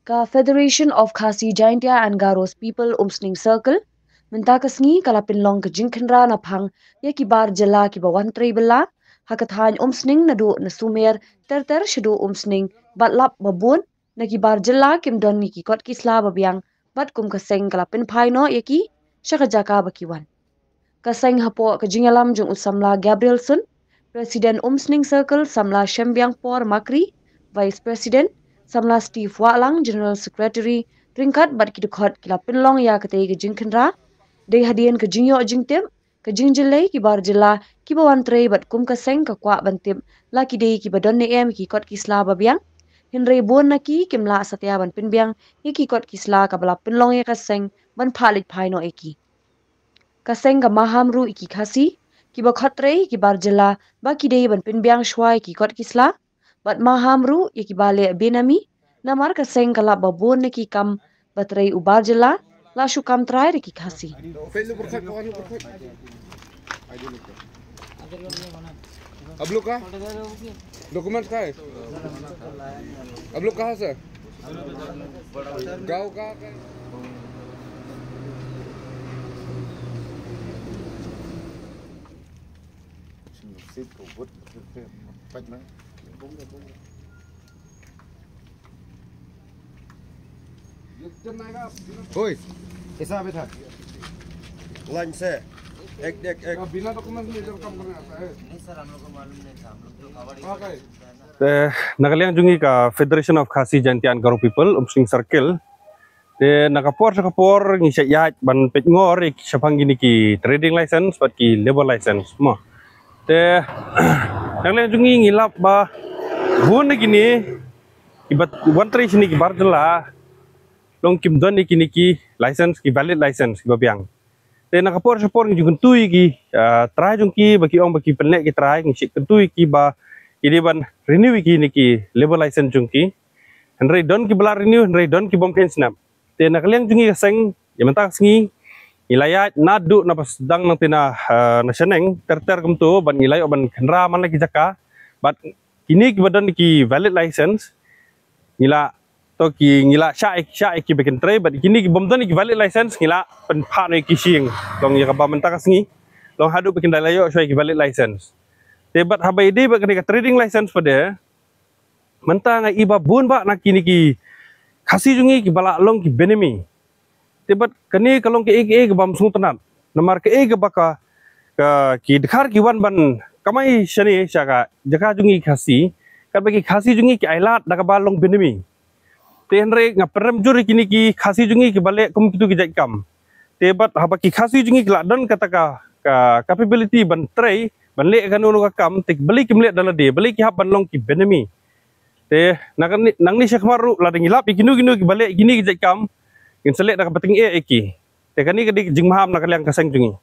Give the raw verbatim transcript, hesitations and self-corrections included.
Ka Federation of Khasi Jaintia and Garo's People Umsning Circle mynta ka sngi ka la pynlong ka jingkhynra na phang ïa ki bar jylla kiba wan trei bylla ha ka thaiñ Umsning naduh na Sumer ter ter shaduh Umsning bad lap ba bun na ki bar jylla kim don ïa ki kot ki sla ba biang bad kum ka seng ka la pynphai noh ïa ki sha ka jaka ba ki wan. Ka seng hapoh ka jingïalam jong u samla Gabrielson, President Umsning Circle, samla Shembiang Por Makri, Vice President, samla Steve Wahlang, General Secretary, ryngkat bad ki dkhot ki la pynlong ïa katei ka jingkhynra dei hadien ka jingïoh jingtip ka jingjyllei ki bar jylla kiba wan trei bad kum ka seng ka kwah ban tip la ki dei kiba don ne em ki kot ki sla ba biang. Hynrei bun na ki kim lah satia ban pynbiang ïa ki kot ki sla kaba la pynlong ïa ka seng ban phah leit phai noh ïa ki. Ka seng ka maham ruh ïa ki Khasi kiba khot trei ki bar jylla ba ki dei ban pynbiang shwa ïa ki kot ki sla bad maham ruh ïa kiba leh benami namar ka seng ka lap ba bun na ki kam ba trei u bar jylla la shu kam trai da ki Khasi. अब लोग का डॉक्यूमेंट्स कहाँ है? अब लोग कहाँ से? गांव का? ओए, कैसा अभी था? लाइन से एक, एक, एक। बिना डॉक्यूमेंट में इधर काम करने आता है? नहीं सर, हम लोग को मालूम नहीं था, हम लोग तो कावड़ ही हाँ, भाई। Te na ka liang jong ngi ka Federation of Khasi Jaintia and Garo People Umsning Circle, te na ka por sha ka por ngi shah ïaid ban peit ngor ïa ki shaphang kine ki trading license bad ki labour license mo. Te na ka liang jong ngi ngi lap ba bun na kine kiba wan trei shane ki bar jylla long kim don ïa kine ki license, ki valid license kiba biang. Te na ka por sha por ngi ju kyntu ïa ki, ah, trai jong ki ba ki ong ba ki pynleh ki trai, ngi ju kyntu ïa ki ba ki dei ban renew ïa kine ki labour license jong ki. Hynrei don kiba la renew, hynrei don ki bym kheiñ snem. Te na ka liang jong ngi ka seng ïa mynta ka sngi ngi la ïaid naduh na ba sdang nangta na, ah, na shaneng ter ter kumto bad ngi la ïoh ban khynra man la ki jaka bad kine kiba don ki valid license ngi la to ki ngi la shah, shah ïa ki ba kin trei bad kine ki bym don ki valid license ngi la pynphah noh ïa ki sha ïing. Long ïa kaba mynta ka sngi long haduh ba kin da la ïoh shuwa ïa ki valid license. Te bad haba ïadei bad kane ka trading license pat de mynta nga i ba bun bah na kine ki Khasi jong ngi kiba la long ki benami. Te bad kane ka long kaei kaei kaba ym sngewtynnat namar kaei kaba ka, ka ki dkhar ki wan ban kamai shane sha ka jaka jong ngi Khasi, katba ki Khasi jong ngi ki ailad da kaba long benami. Te hynrei nga pynrem jur ïa kine ki Khasi jong ngi kiba leh kum kitu ki jait kam. Te bad haba ki Khasi jong ngi ki la don kata ka, ka capability ban trei ban leh kano kano ka kam, te balei kim leh da lade, balei ki hap ban long ki benami. Te nangne, nangne shakhmat ruh lada ngi lap ïa kino kino kiba leh kine ki jait kam ngin sa leh da kaba tyngeh ïa ki. Te kane ka dei ka jingmaham na ka liang ka seng jong ngi.